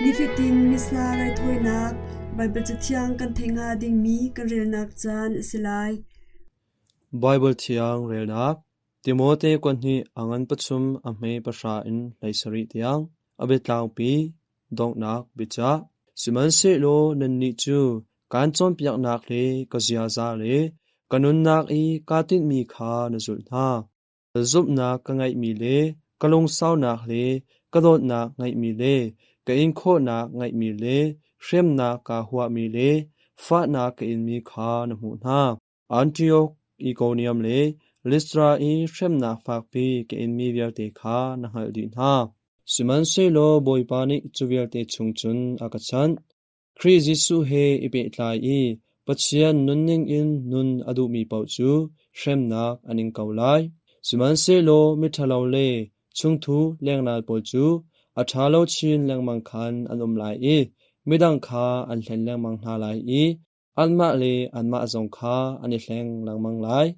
Nifatin Missa raithawinak Baibal Cathiang kan theih hnga dingmi kan relnak caan a si lai. Baibal Thiang relnak Timote kuahnih a ngan pathum a hme pahra in 17 tiang a biatlangpi donghnak biacah. Sihmanhsehlaw nannih cu kaan cawnpiaknak le ka ziaza le ka nunnak i kaa tinhmi kha na zulh hna. Zumhnak ka ngeihmi le ka lungsaunak le ka dawtnak ngeihmi le ka inkhawhnak ngeihmi le hremnak kaa huahmi le fahnak ka inmi kha na hmuh hna. Antiok, Ikonium le Listra i hremnak fakpi ka inmi vialte kha na hngalh dih hna. Sihmanhsehlaw Bawipa nih cu vialte chung cun a ka chanh. Khrih Jesuh he i pehtlai i Pathian nunning in nun a duhmi paoh cu hremnak an ing ko lai. Sihmanhsehlaw miṭhalo le chungthu lengnal pawl cu a ṭha lo chin lengmang khan an um lai i midang kha an hlen lengmang hna lai i anmah le anmah zong kha an i hleng lengmang lai.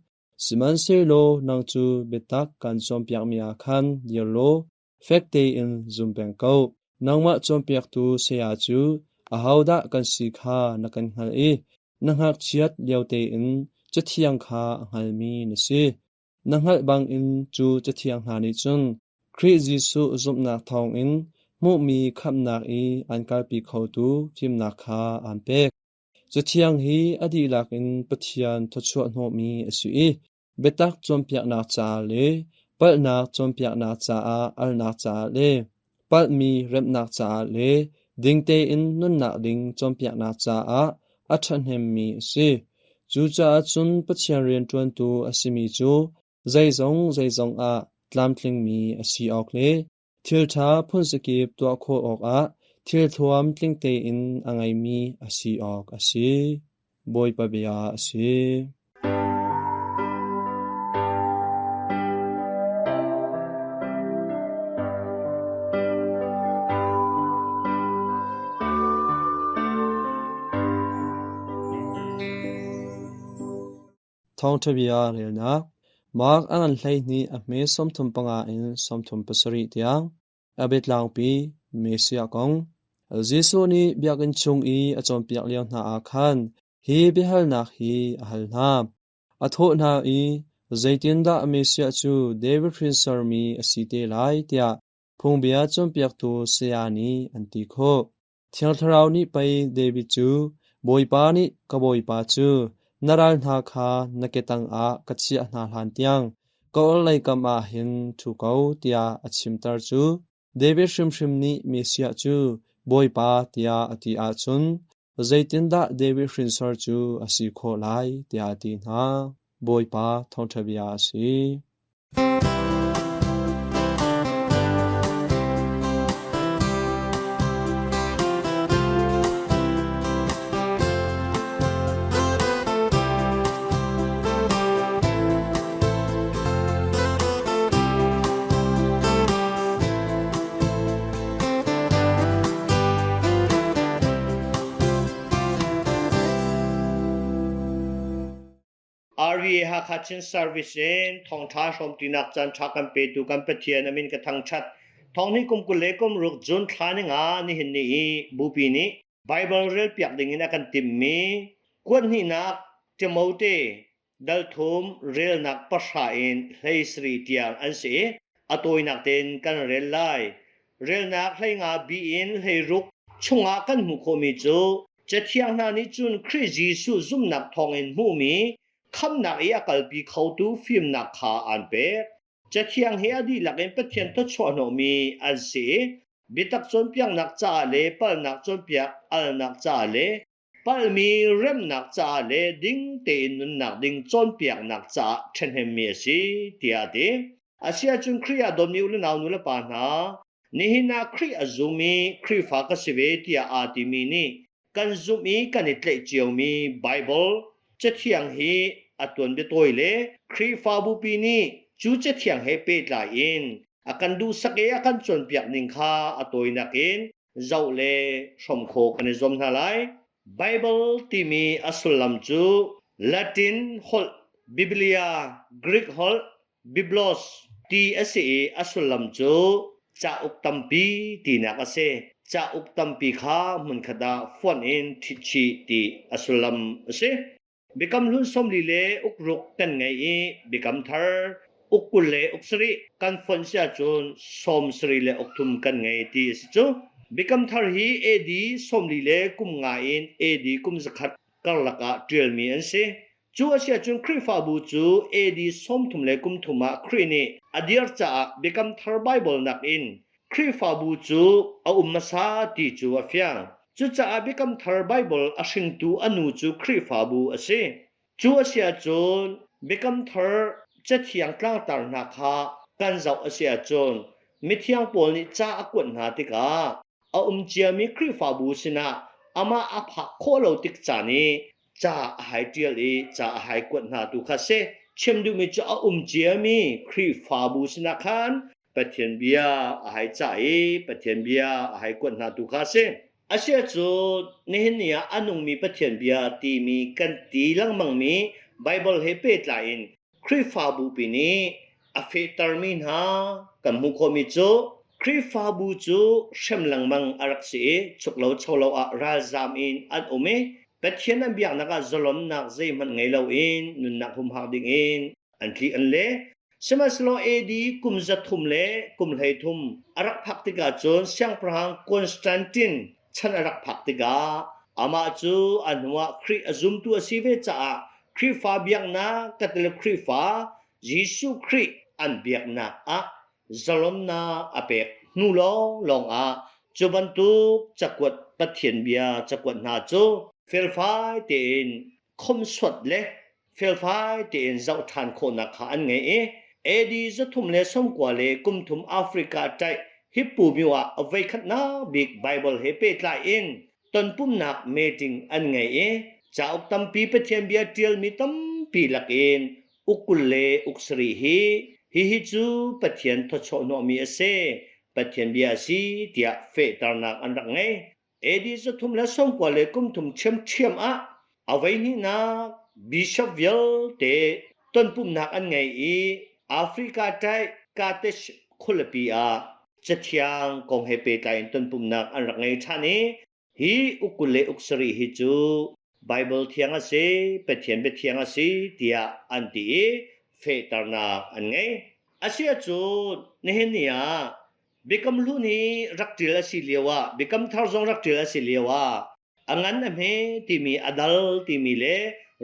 Sihmanhsehlaw nang cu biatak kan cawnpiakmi ah khan dir law fek tein zum peng ko. Nangmah cawnpiaktu saya cu ahodah kan si kha na kan hngalh i na ngakchiat lio tein Cathiang kha a hngalmi na si. Na hngalh bangin cu Cathiang hna nih cun Khrih Jesuh zumhnak thawngin hmuhmi khamhnak i an kalpi khotu fimnak kha aan pek. Cathiang hi a dihlak in Pathian thawchuah hnawhmi a si i biatak cawnpiaknak caah le palhnak cawnpiaknak caah alnak caah le palhmi remhnak caah le ding tein nunnak ding cawnpiaknak caah a ṭhahnemmi a si. Cucaah cun Pathian rianṭuantu a simi cu zeizong zeizong ah tlamtlingmi a si awk le thilṭha phunzakip tuah khawh awkah thilthuam tling tein a ngeimi a si awk a si. Bawipa bia a si. Thawngṭha bia relnak Mark a ngan 12 a hme 35 in 37 tiang a biatlangpi Messiah kong. Jesuh nih biakinn chung i a cawnpiak lio hna ah khan hi biahalnak hi a hal hna. A thawh hna i, Zeitindah Messiah cu David hrinsormi a si te lai tiah phungbia cawnpiaktu saya nih an ti khawh. Thiang Thlarau nih pei David cu, Bawipa nih ka Bawipa cu, na ral hna kha na ke tangah ka chiah hna hlantiang ka orhlei kam ah hin ṭhu ko, tiah a chimter cu. David hrimhrim nih Messiah cu Bawipa tiah a ti ahcun zeitindah David hrinsor cu a si khawh lai, tiah a ti hna. Bawipa thawngṭha bia a si. RVA Hakha Chin Service in thawngṭha hrawmṭinak caanṭha kan petu kan Pathian a min ka thangṭhat. Thawng hi kum 26 June thla ni nga nihin ni i Bupi nih Baibal relpiak dingin a kan timhmi kuathnihnak Timote dal thum relnak pahra in 17 tiang an si i a tawinak tein kan rel lai. Relnak 15 bi in 16 chungah kan hmuh khawhmi cu Cathiang hna nih cun Khrih Jesuh zumhnak thawngin hmuhmi khamhnak i a kalpi khotu fimnak kha aan pek. Cathiang hi a dihlak in Pathian thawchuah hnawhmi an si i biatak cawnpiaknak caah le palhnak cawnpiak alnak caah le palhmi remnak caah le ding tein nunnak ding cawnpiaknak caah ṭhahnemmi a si tiah a ti. Asiahcun Khrih ah dawtmi u le nau nu le pa hna, nihin ah Khrih a zum i Khrihfa ka si ve tiah aa timi nih kan zumh i kan i tlaih ciomi Baibal Cathiang hi a tuanbia tawi le Khrihfabupi nih cu Cathiang he pehtlai in a kan duhsak i a kan cawnpiak ning kha a tawinak in zoh le hrawm khawh kan i zuam hna lai. Baibal timi a sullam cu Latin holh Biblia, Greek holh Biblos ti a si i a sullam cu cauk tampi tinak a si. cauk tampi kha hmunkhat ah fonh in ṭhitchih ti a sullam a si. Biakam Hlun 40 le uk ruk kan ngei i Biakam Thar uk 20 le uk sarih kan fonh si ahcun 70 le uk thum kan ngei ti a si cu. Biakam Thar hi AD 40 le kum nga in AD kum zakhat karlak ah ṭialmi an si. Cu a si ahcun Khrihfabu cu AD 30 le kum thum ah Khrih nih a dir caah Biakam Thar Baibal nakin Khrihfabu cu a um hmasa ti cu a fiang. Cucaah Biakam Thar Baibal a hringtu a nu cu Khrihfabu a si. Cu a si ahcun Biakam Thar Cathiang tlangtar hna kha kan zoh a si ahcun mithiang pawl nih ca a kuat hna tikah a um ciami Khrihfabu sinah amah a phak khawh lo tik caan i ca a hai ṭial i ca a hai kuat hna tu kha si. Chim duhmi cu a um ciami Khrihfabu sinah khan Pathian bia a hai cah i Pathian bia a hai kuat hna tu kha si. Asiahcun nihin ni ah a nungmi Pathian bia timi kan ti lengmangmi Baibal he pehtlai in Khrihfabu pi nih a fehtermi hna kan hmuh khawhmi cu Khrihfabu cu hrem lengmang a rak si i chuklo cholo ah ralzam in an um i Pathian an biaknak ah zalonnak zeihmanh ngei loin nunnak humhak dingin an tli an le. Sihmanhsehlaw AD kum 300 le kum 33 a rak phak tikah cun siangpahrang Constantine chan a rak phak tikah amah cu a hnuah Khrih a zumtu a si ve caah Khrihfa biaknak Catholic Khrihfa Jesuh Khrih an biaknak ah zalonnak a pek hnu lawnglawng ah cu bantuk cakuat Pathian bia cakuat hna cu felfai tein khomhsuat le felfai tein zoh ṭhan khawhnak kha an ngei i AD 390 le kum thum Africa ṭaih Hippu myo ah a voikhatnak bik Baibal he pehtlai in tonpumnak meeting an ngei i cauk tampi Pathian bia ṭialmi tampi lakin uk 20 le uk sarih hi hihi cu Pathian thawchuah hnawhmi a si, Pathian bia a si tiah fehternak an rak ngei. AD 390 le kum thum ṭhiamṭhiam ah a voihnihnak bishop vialte tonpumnak an ngei i Africa ṭaih Kadesh khualipi ah Cathiang kong he pehtlai in tonpumnak an rak ngei ṭhan i hi uk 20 le uk sarih hi cu Baibal thiang a si, Pathian biathiang a si tiah an ti i fehternak an ngei. Asiahcun nihin ni ah Biakam Hlun hi rak ṭial a si lioah, Biakam Thar zong rak ṭial a si lioah a ngan a hme timi a dal timi le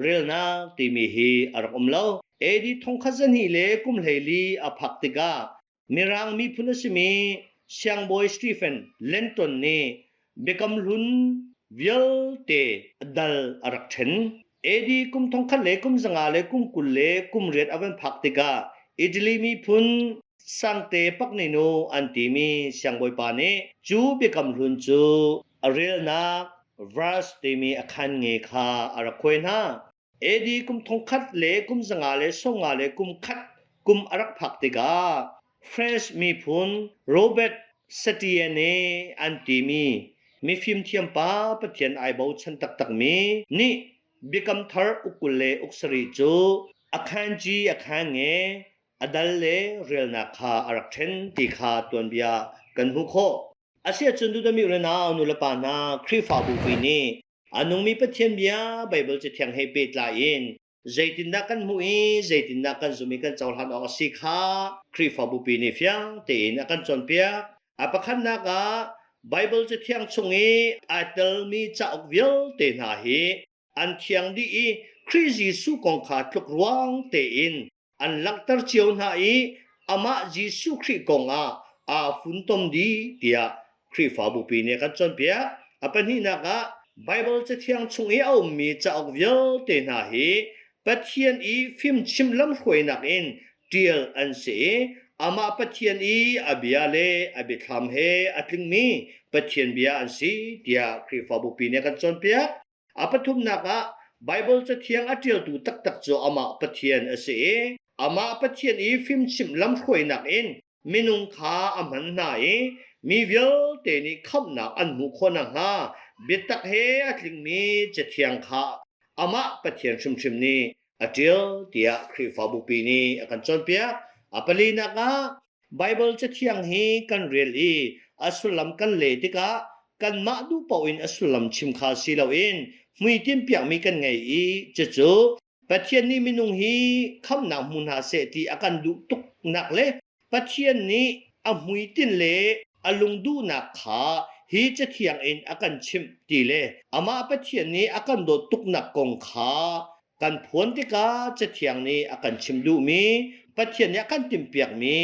relnak timi hi a rak um lo. AD thongkhat zahnih le kum 14 a phak tikah Mirang miphun a simi Siangbawi Stephen Lenton nih Biakam Hlun vialte dal a rak ṭhen. AD kum thongkhat le kum zanga le kum 20 le kum riat a van phak tikah Italy miphun Sangte Pakninu an timi siangbawipa nih cu Biakam Hlun cu a relnak verse timi a khan nge kha a rak khuai hna. AD kum thongkhat le kum zanga le sawmnga le kum khat kum a rak phak tikah French miphun Robert Setienne an timi mifimthiam pa Pathian ai bochan taktakmi nih Biakam Thar uk 20 le uk sarih cu a khanci a khan nge a dal le relnak kha a rak ṭhen ti kha tuanbia kan hmuh khawh. Asiahcun dudami u le nau nu le pa hna Khrihfabu pi nih A nungmi Pathian bia Baibal Cathiang he pehtlai in zeitindah kan hmuh i zeitindah kan zumh i kan cohlan awk a si kha Khrihfabu pi nih fiang tein a kan cawnpiak. A pakhatnak ah Baibal Cathiang chung i aa telmi cauk vialte hna hi an thiang dih i Khrih Jesuh kong kha tluk ruang tein an langhter cio hna i amah Jesuh Khrih kong ah aa funtom dih tiah Khrihfabu pi nih a kan cawnpiak. A pahnihnak ah Baibal Cathiang chung i a ummi cauk vialte hna hi Pathian i fimchim lamhruainak in ṭial an si i amah Pathian i a bia le a biathlam he a tlingmi Pathian bia an si tiah Khrihfabu pi nih a kan cawnpiak. A pathumnak ah Baibal Cathiang a ṭialtu taktak cu amah Pathian a si i amah Pathian i fimchimh lamhruainak in minung kha a hman hna i mi vialte nih khamhnak an hmuh khawh nakhnga biatak he a tlingmi Cathiang kha amah Pathian hrimhrim nih a ṭial tiah Khrihfabu pi nih a kan cawnpiak. A palinak ah Baibal Cathiang hi kan rel i a sullam kan leh tikah. Kanmah duh paoh in a sullam chim kha si loin hmuitinh piakmi kan ngei i cucu Pathian nih minung hi khamhnak hmu hna seh ti a kan duh tuknak le Pathian nih a hmuitinh le a lungduhnak kha hi Cathiang in a kan chimh ti le amah Pathian nih a kan dawt tuknak kong kha kan phuan tikah Cathiang nih a kan chimh duhmi Pathian nih a kan timhpiakmi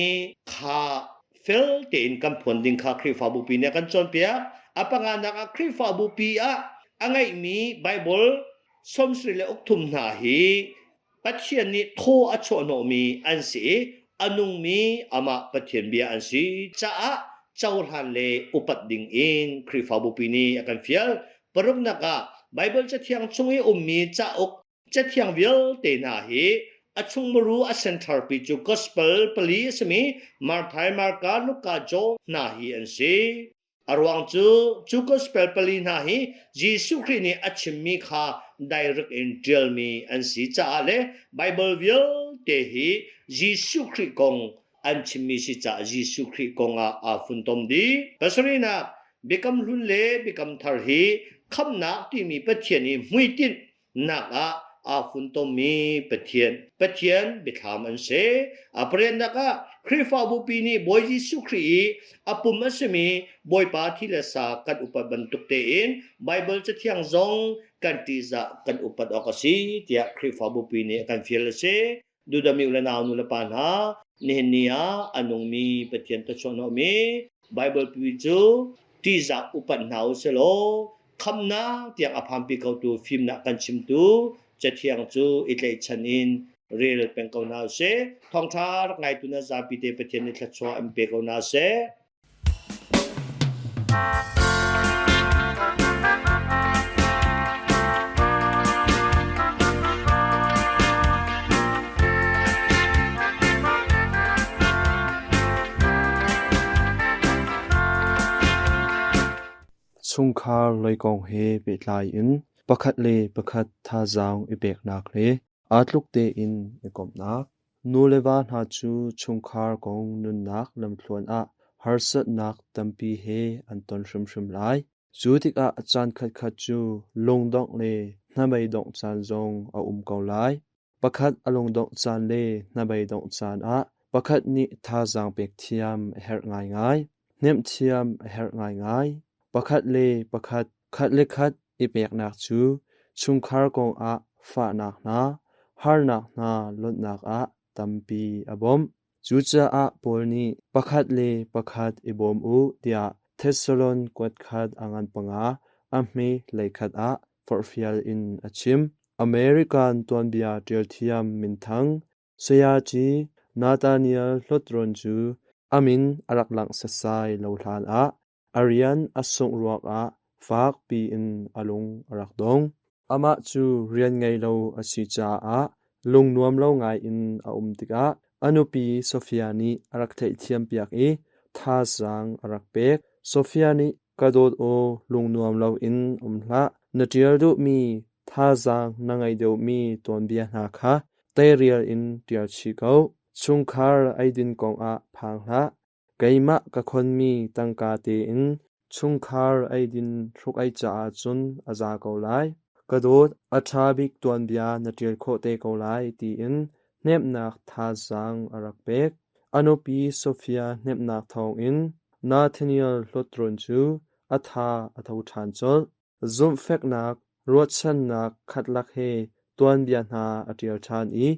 kha fel tein kan phuan ding kha Khrihfabupi nih a kan cawnpiak. A panganak ah Khrihfabupi ah a ngeihmi Baibal 73 le uk thum hna hi Pathian nih thaw a chuahhnawhmi an si i a nungmi amah Pathian bia an si caah cohlan le upat ding in Khrihfabupi nih a kan fial. Paruknak ah Baibal Cathiang chung i ummi cauk cathiang vialte hna hi a chungmuru a center pi cu Gospel pali a simi Marthai, Marka, Luka, John hna hi an si. A ruang cu cu gospel pali hna hi Jesuh Khrih nih a chimmi kha direct in ṭialmi an si caah le Baibal vialte hi Jesuh Khrih kong an chimmi si caah Jesuh Khrih kong ah aa funtom dih. Pasarihnak, Biakam Hlun le Biakam Thar hi khamhnak timi Pathian i hmuitinh nak ah aa funtommi Pathian Pathian biathlam an si. A pariatnak ah Khrihfabu pi nih Bawi Jesuh Khrih i a pum a simi Bawipa thi le sa kan upat bantuk tein Baibal Cathiang zong kan ṭihzah kan upat awk a si tiah Khrihfabu pi nih a kan fial a si. Dudami u le nau nu le pa hna, nihin ni ah a nungmi Pathian thawchuahhnawhmi Baibal pi cu ṭihzah upat hna u silaw khamhnak tiang a phanpi kotu fimnak kan chimtu Cathiang cu i tlaihchan in rel peng ko hna usih. Thawngṭha rak ngaitu na zapi te Pathian nih thluachuah in pe ko hna seh. Chungkhar lei kong he pehtlai in pakhat le pakhat thazaang i peknak le aa tluk tein i komhnak. Nu le va hna cu chungkhar kong nunnak lamthluan ah harsatnak tampi he an ton hrimhrim lai. Cu tikah caan khatkhat cu lungdongh le hnabeidongh caan zong a um ko lai. Pakhat a lungdongh caan le hnabeidongh caan ah pakhat nih thazaang pek thiam a herh ngaingai. Hnemh thiam a herh ngaingai. Pakhat le pakhat, khat le khat i peknak cu chungkhar kongah fahnak hna, harnak hna lonhnak ah tampi a bawmh. Cucaah Paul nih pakhat le pakhat i bawm u tiah Thessalon kuat khat a ngan panga a hme hleikhat ah forhfial in a chim. American tuanbia ṭialthiam minthang Sayaci Nathaniel Hlawtron cu a min a rak langh setsai lo hlanah a rian a sungh ruangah fakpi in a lung a rak dong. Amah cu rian ngei lo a si caah lungnuam lo ngaiin a um tikah a nupi Sofia nih a rak theihthiampiak i thazaang a rak pek. Sofia nih ka dawt aw lungnuam loin um hlah, na ṭial duhmi thazaang na ngeih deuhmi tuanbia hna kha teirial in ṭial chih ko. Chungkhar eidin kongah phang hlah. Keimah ka khonmi tangka tein chungkhar eidin hruk-ei caah cun a za ko lai. Ka dawt, a ṭha bik tuanbia na ṭial khawh te ko lai tiin hnemhnak thazaang a rak pek. A nupi Sofia hnemhnak thawngin Nathaniel Hlawtron cu a tha a tho ṭhan colh. Zumhfeknak, ruahchannak khatlak he tuanbia hna a ṭial ṭhan i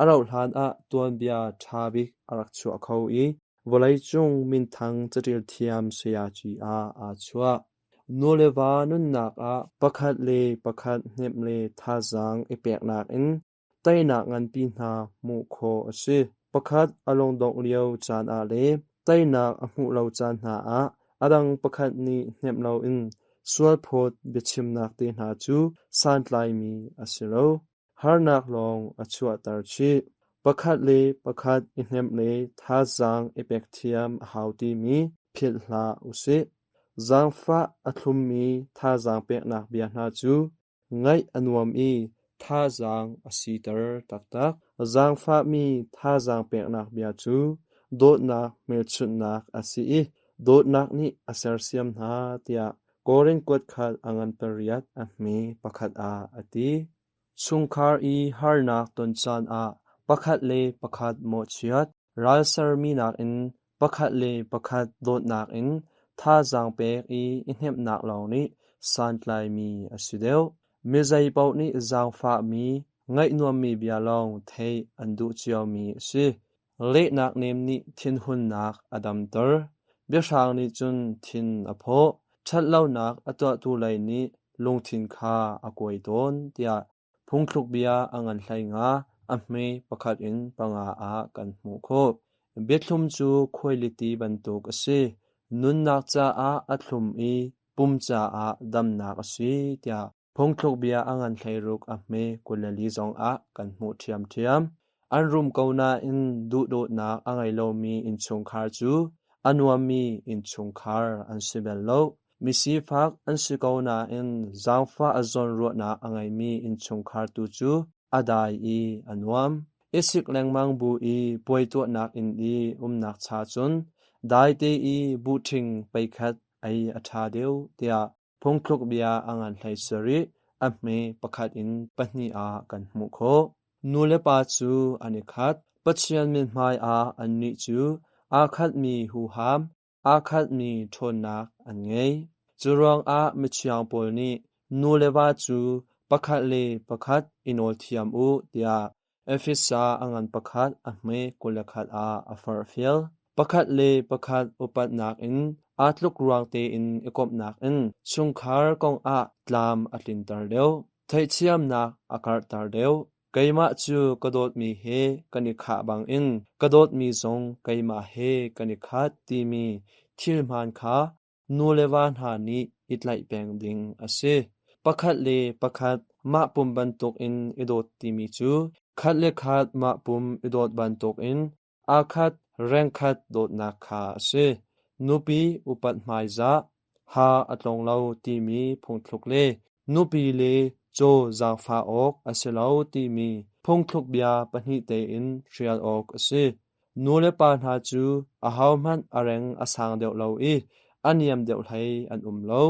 a rauhhlan ah tuanbia ṭha bik a rak chuah kho i vawleicung minthang caṭial thiam sayaci ah aa chuah. Nu le va nunnak ah pakhat le pakhat hnemh le thazaang i peknak in Teinak nganpi hna hmuh khawh a si. Pakhat a lungdongh lio caan ah le teinak a hmuh lo caan hna ah a dang pakhat nih hnemh loin sualphawt biachimnak te hna cu santlaimi a si lo. Harnak lawng a chuahter chih. Pakhat le pakhat i hnemh le thazaang i pek thiam a hau timi philh hlah usih. Zaangfah a thlummi thazaang peknak bia hna cu Ngaih a nuam i thazaang a siter taktak. Zaangfahmi thazaang peknak bia cu dawtnak hmelchunhnak a si i dawtnak nih a sersiam hna tiah. Korin kuat khat a ngan pariat a hme pakhat ah a ti. Chungkhar i harnak ton caan ah pakhat le pakhat mawhchiat, ral sermi nakin pakhat le pakhat dawtnak in thazaang pek i i hnemhnak lawng nih santlaimi a si deuh. Mi zeipaoh nih zaangfahmi, ngaih nuammi bia lawng theih an duh ciomi a si. Lehnak nem nih thinhunnak a damter. Biahrang nih cun thin a phawh. Ṭhatlonak a tuahtu lei nih lungthin kha a kuai tawn, tiah phungthluk bia a ngan hlei nga a hme pakhat in panga ah kan hmuh khawh. Biathlum cu khuailiti bantuk a si. Nunnak caah a thlum i pum caah damnak a si, tiah Phungthluk bia a ngan hleiruk a hme 24 zongah kan hmuh ṭhiamṭhiam. An rum ko nain duhdawtnak a ngei lomi innchungkhar cu a nuammi innchungkhar an si bal lo. Misifak an si ko nain zaangfah a zawnruahnak a ngeimi innchungkhar tu cu a dai i a nuam. I sik lengmang bu i puai tuahnak inn i umnak cha cun daite i buhṭhing peikhat ei a ṭha deuh tiah Phungthluk bia a ngan hlei sarih, a hme pakhat in pahnih ah kan hmuh khawh. Nu le pa cu an i khat. Pathian mithmai ah annih cu aa khatmi huham, aa khatmi ṭhawnnak an ngei. Cu ruangah mithiang pawl nih nu le va cu pakhat le pakhat i nawl thiam u tiah Efesa a ngan pakhat a hme 21 ah a forhfial. Pakhat le pakhat upatnak in aa tluk ruang tein i komhnak in chungkhar kongah tlam a tlinter deuh. Theihthiamnak a karhter deuh. Keimah cu ka dawtmi he kan i khah bangin ka dawtmi zong keimah he kan i khat timi thil hmaan kha nu le va hna nih i tlaih peng ding a si. Pakhat le pakhat mah pum bantukin i dawt timi cu khat le khat mah pum i dawt bantukin aa khat rengkhat dawtnak kha a si. Nupi upat hmaizah, ha a tlong lo timi phungthluk le nupi le caw zaangfah awk a si lo timi phungthluk bia pahnih tein hrial awk a si. Nu le pa hna cu ahohmanh a reng a sang deuh lo i a niam deuh hlei an um lo.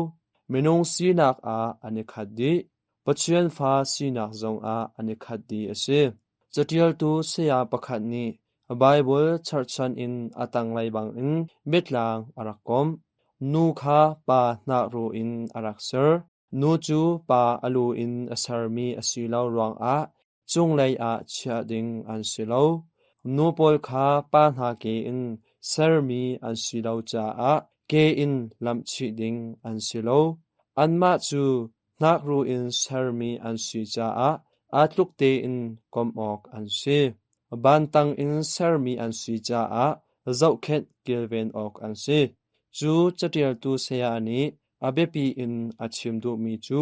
Minung sinak ah an i khat dih. Pathian fa sinak zongah an i khat dih a si. Caṭialtu saya pakhat nih Baibal cherhchan in a tanglei bangin biatlang a rak komh. Nu kha pa hnakruh in a rak ser. Nu cu pa a lu in a sermi a si lo ruangah cunglei ah chiah ding an si lo. Nu pawl kha pa hna ke in sermi an si lo caah ke in lamhchih ding an si lo. Anmah cu hnakruh in sermi an si caah aa tluk tein komh awk an si. Vantang in sermi an si caah zohkhenh kilven awk an si. Cu caṭialtu saya nih A biapi in a chim duhmi cu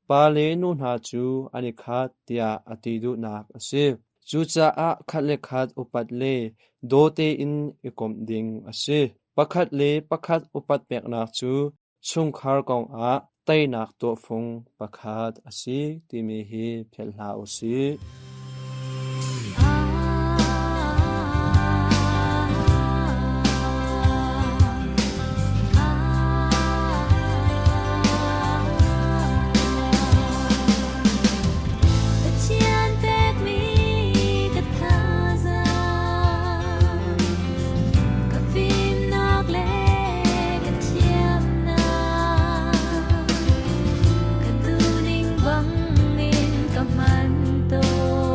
pa le nu hna cu an i khat tiah a ti duhnak a si. Cucaah khat le khat upat le daw tein i komh ding a si. Pakhat le pakhat upat peknak cu chungkhar kongah teinak tawhfung pakhat a si timi hi philh hlah u sih. Pathian pekmi ka thazaang, ka fimnak le ka thiamnak, ka duhning bangin ka hman tawn.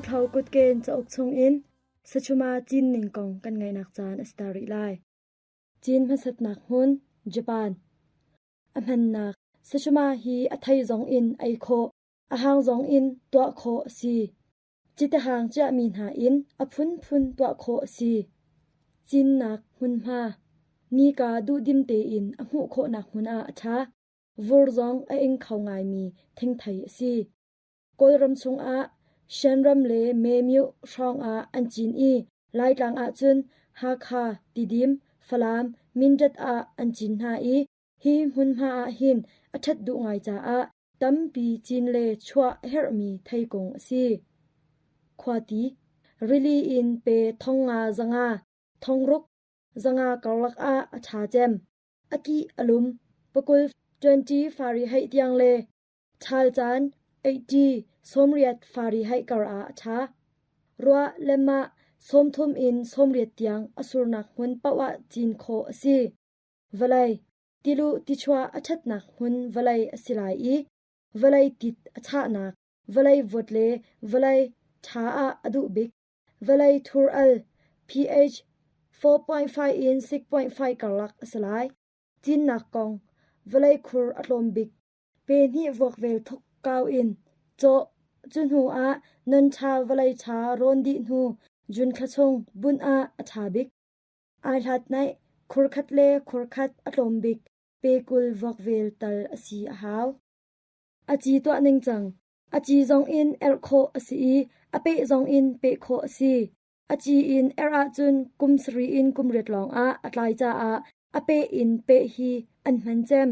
Lothlo kutken cauk chungin Sachuma cin ning kong kan ngaihnak caan a si ta rih lai. Cin hmasatnak hmun Japan. A hmannak Sachuma hi a thei zong in ei khawh, a hang zong in tuah khawh a si. Citehang chiahmi hna in a phunphun tuah khawh a si. Cinnak hmunhma Nika duhdim tein a hmuh khawhnak hmun ah a ṭha. Vur zong a ing kho ngaimi thingthei a si. Kawlram chungah Shanram le Memyo hrawngah an cin i Laitlang ahcun Hakha, Tidim, Falam, Mindat ah an cin hna i hi hmunhma ah hin a ṭhat duh ngai caah tampi cin le chuah a herhmi theikung a si. Khuati, rili in pe 500 500, 600 500 karlak ah a ṭha cem. A kih a lum, pakul 20 Fahrenheit tiang le ṭhal caan 80 80 Fahrenheit kar ah a ṭha. Ruah le mah 30 in 80 tiang a surnak hmun paoh ah cin khawh a si. Vawlei, tiluh tichuah a ṭhatnak hmun vawlei a si lai i vawlei tit a chahnak, vawlei vawt le vawlei ṭha ah a duh bik. Vawlei thur al pH 4.5 in 6.5 karlak a si lai. Cinnak kong, vawlei khur a tlawm bik. Pe hnih vuakvel thuk kau in cawh. Cu hnu ah non ṭha vawlei ṭha rawn dih hnu June thla chung bunh ah a ṭha bik. Ai hlat naih, khurkhat le khurkhat a tlawm bik pe 20 vuakvel tal a si a hau. A ci tuah ningcang. A ci zong in erh khawh a si i a peh zong in peh khawh a si. A ci in erh ahcun kum sarih in kum riat lawngah a tlai caah a peh in peh hi an hman cem.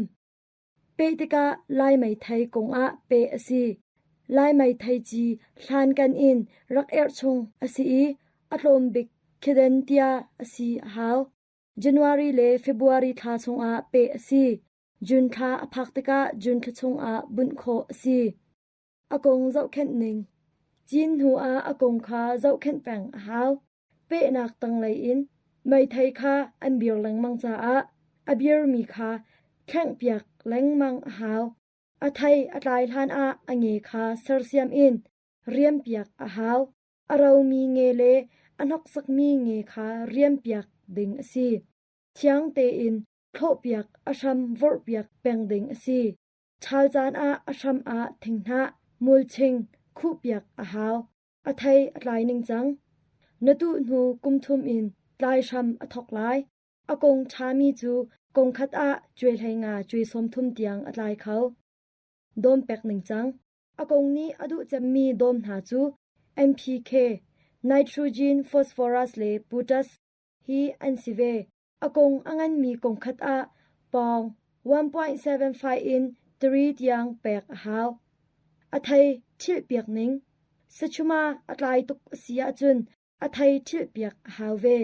Peh tikah Lai meithei kungah peh a si. Lai meithei ci hlankan in rak erh chung a si i a tlawm bik khiden tiah a si a hau. January le February thla chungah peh a si. June thla a phak tikah June thla chungah bunh khawh a si. A kung zohkhenh ning. Cin hnu ah a kung kha zohkhenh peng a hau. Pehnak tanglei in meithei kha an bir lengmang caah a birmi kha thlengpiak lengmang a hau. A thei a tlai hlanah a nge kha sersiam in riampiak a hau. A romi nge le a hnoksakmi nge kha riampiak ding a si. Thiang tein thlawhpiak a hram vorhpiak peng ding a si. Ṭhal caan ah a hram ah thinghnah, mulching khuhpiak a hau. A thei a tlai ningcang. Na tuh hnu kum thum in tlai hram a thawk lai. A kung ṭhami cu kung khat ah cuai 15 cuai 30 tiang a tlai kho. Dawm pek ningcang. A kung nih a duh cemmi dawm hna cu NPK, nitrogen, phosphorus le potash hi an si ve. A kung a nganmi kung khat ah pawng 1.75 in 3 tiang pek a hau. A thei ṭhilhpiak ning. Sachuma a tlai tuk a si ahcun a thei ṭhilhpiak a hau ve.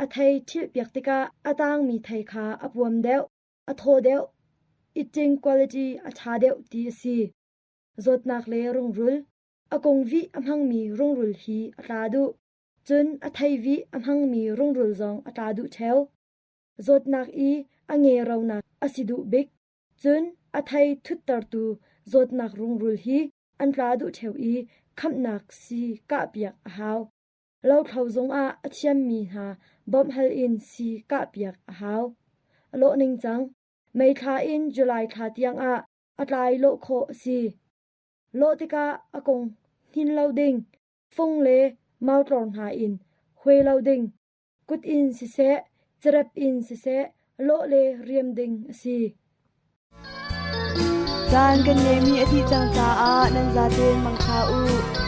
A thei ṭhilhpiak tikah a tangmi thei kha a puam deuh, a thaw deuh, eating quality a ṭha deuh ti a si. Zawtnak le rungrul. A kung vih a hmangmi rungrul hi a tla duh. Cun a thei vih a hmangmi rungrul zong a tla duh ṭheo. Zawtnak i a nge ronak a si duh bik. Cun a thei thuttertu zawtnak rungrul hi an tla duh ṭheo i khamhnak sii kahpiak a hau. Lothlo zungah a thiammi hna bawmhhal in sii kahpiak a hau. A lawh ningcang, May thla in July thla tiangah a tlai lawh khawh a si. Lawh tikah a kung hnin lo ding, fung le mautlor hna in huai lo ding, kut in siseh, cerep in siseh, lawh le riam ding a si. Caan kan ngeihmi a dih cang caah nan zatein mangṭha u.